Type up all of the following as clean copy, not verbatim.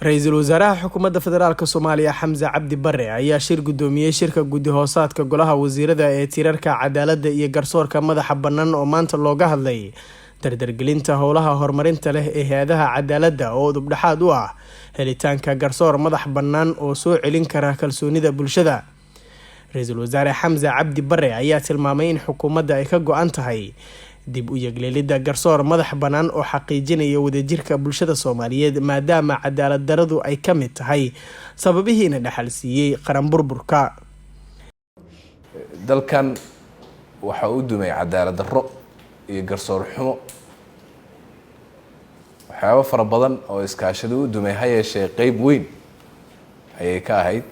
Ra-iisul wasaaraha Xukuumadda Federaalka Soomaaliya, Xamse Cabdi Bare, ayaa shir guddoomiyey shirka guddi hoosaadka golaha wasiirada ee tiirarka cadaaladda iyo garsoorka madaxa bannaan, oo maanta looga hadlay dardargelinta howlaha horumarinta leh ee hay-adaha cadaaladda, oo udubdhexaad u ah helitaanka garsoor madax bannaan oo soo celin kara kalsoonida bulshada. Ra-iisul Wasaare Xamse Cabdi Bare ayaa tilmaamay in xukuumadda ay ka go-an tahay dib u yegleelidda garsoor madax bannaan oo xaqiijinaya wadajirka bulshada Soomaaliyeed, maadaama cadaalad daradu ay ka mid tahay sababihiina dhaxal siiyey qaran burburka. Dalkan waxaa u dumay cadaalad darro iyo garsoor xumo, waxyaabo fara badan oo iskaashada u dumay. Ha yeeshee, qeyb weyn ayay ka ahayd.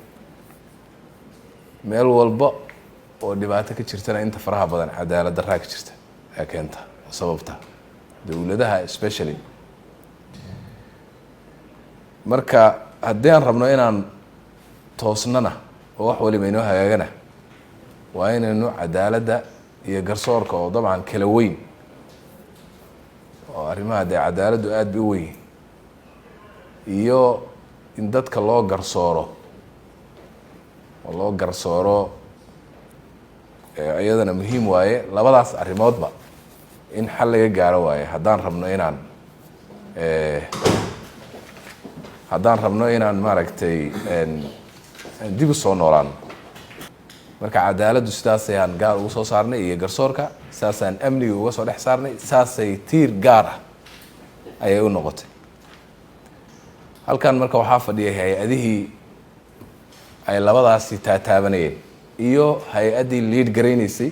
Meel walba oo dhibaato ka jirtana, inta faraha badan cadaalad darraa ka jirta ee keenta oo sababta, dowladaha especially. Marka haddii aan rabno inaan toosnana oo wax waliba inoo hagaagana, waa inaynu cadaaladda iyo garsoorka, oo dabcan kala weyn, oo arrimaha dee cadaaladdu aada bay u weyn, iyo in dadka loo garsooro oo loo garsooro iyadana muhiim waaye. Labadaas arrimoodba in xal laga gaaro waaye haddaan rabno inaan maaragtay dib u soo noolaano. Marka cadaaladdu sidaas ayaan gaar uga soo saarnay, iyo garsoorka sidaasaan amniga uga soo dhex saarnay, saasay tiir gaar ah ayay u noqotay halkan. Marka waxaa fadhiyay hay-adihii ay labadaasi taataabanayeen iyo hay-addii lead garaynaysay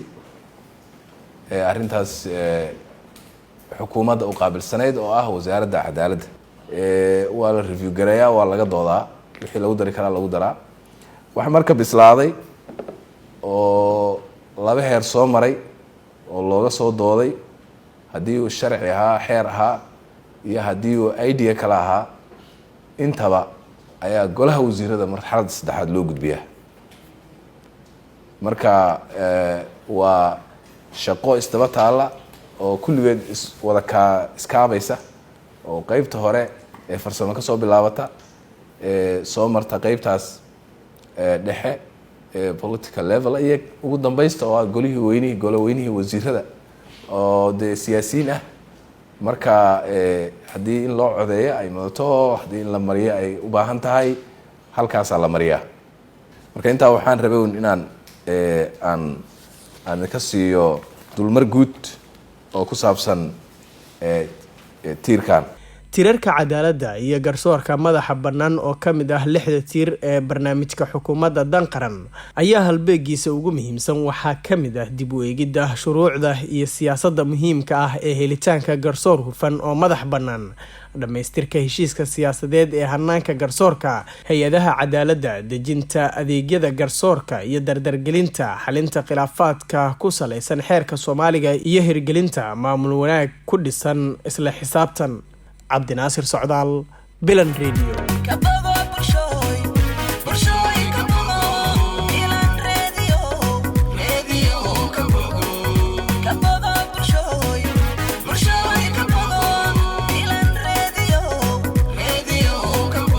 ee arrintaas xukuumadda u qaabilsanayd, oo ah Wasaaradda Cadaaladda. Waa la review gareeyaa, waa laga doodaa, wixii lagu dari karaa lagu daraa. Wax marka bislaaday oo laba heer soo maray oo looga soo dooday, haddii uu sharci ahaa, xeer ahaa, iyo haddii uu idea kale ahaa intaba, ayaa golaha wasiirada marxaladda saddexaad loo gudbiyaa. Marka waa shaqo isdaba taalla oo kulligeed iswada kaa iskaabaysa, oo qeybta hore ee farsamo ka soo bilaabata, soo marta qeybtaas dhexe ee political level, iyo ugu dambeysta oo ah golihii weynihii, golo weynihii wasiirada oo dee siyaasiyiin ah. Marka haddii in loo codeeyo ay mudato, haddii in la mariyo ay u baahan tahay, halkaasaa la mariyaa. Marka intaa waxaan rabay un inaan aan ka siiyo dulmar guud oo ku saabsan tiirkan. Tiirarka cadaaladda iyo garsoorka madaxa bannaan, oo ka mid ah lixda tiir ee barnaamijka xukuumadda Dan Qaran, ayaa halbeegiisa ugu muhiimsan waxaa ka mid ah dib u eegidda shuruucda iyo siyaasadda muhiimka ah ee helitaanka garsoor hufan oo madax bannaan, dhammaystirka heshiiska siyaasadeed ee hanaanka garsoorka, hay-adaha cadaaladda, dejinta adeegyada garsoorka iyo dardargelinta xalinta khilaafaadka ku saleysan xeerka Soomaaliga, iyo hirgelinta maamul wanaag ku dhisan isla xisaabtan. Cabdinaasir Socdaal, Bilan Radio.